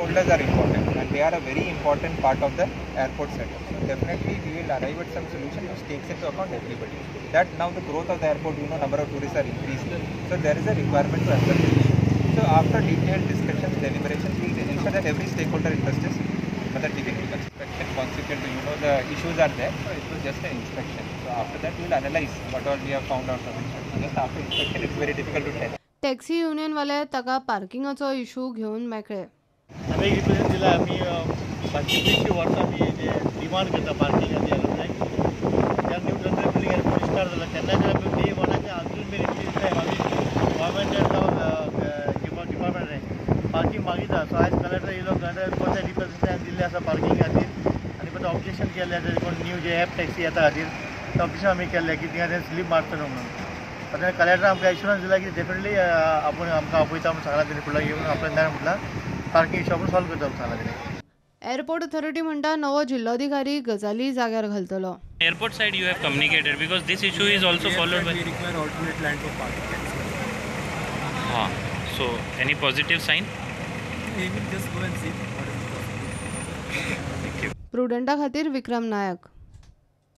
Stakeholders are important and they are a very important part of the airport setup. So definitely we will arrive at some solution which takes into account everybody. That now the growth of the airport, you know, number of tourists are increasing. So there is a requirement to address the issue. So after detailed discussions, deliberations, we will ensure that every stakeholder interest is taken into inspection. Consequently, you know, the issues are there. So it was just an inspection. So after that we will analyze what all we have found out from inspection. Just after inspection it's very difficult to tell. Taxi union वाले ताका पार्किंगाचो issue घेवन मेकळे. आमी एक represent दिला, आमी कितलींशीं वर्सां आमी जे डिमांड करता पार्किंगाची एरोप्लेन. जेन्ना new terminal building airport start जाला तेन्नाच्यान आमी डे वनाचे अजून मेरेन तीस टायम आमी गव्हर्मेंटान जावं डिपार्टमेंटान पार्किंग मागिता. सो आयज कलेक्टर येयलो, कलेक्टर कोणत्या रिप्रेझेंटेशन दिल्लें आसा पार्किंग खातीर आनी कोणतें ऑब्जेक्शन केल्लें आसा, कोण न्यू जे एप टॅक्सी येता खातीर ते ऑब्जेक्शन आमी केल्लें की थिंगा ते स्लीप मारतलो म्हणून. आतां कलेक्टर आमकां एश्युरन्स दिला की डेफिनेटली आपूण आमकां आपयता म्हणून सांगलां तेणी, फुडल्या येवन आपल्यान जाय म्हटलां पार्किंग इशू आपूण सॉल्व करता म्हणून सांगलां तेणी. एअरपोर्ट अथॉरिटी म्हणटा नवो जिल्लोधिकारी गजाली जाग्यार घालतलो. Airport side you have communicated because this issue is also followed by we require alternate land for parking. हां, so any positive sign? We will just go and see what is the possibility. Thank you. प्रुडंटा खातीर विक्रम नायक.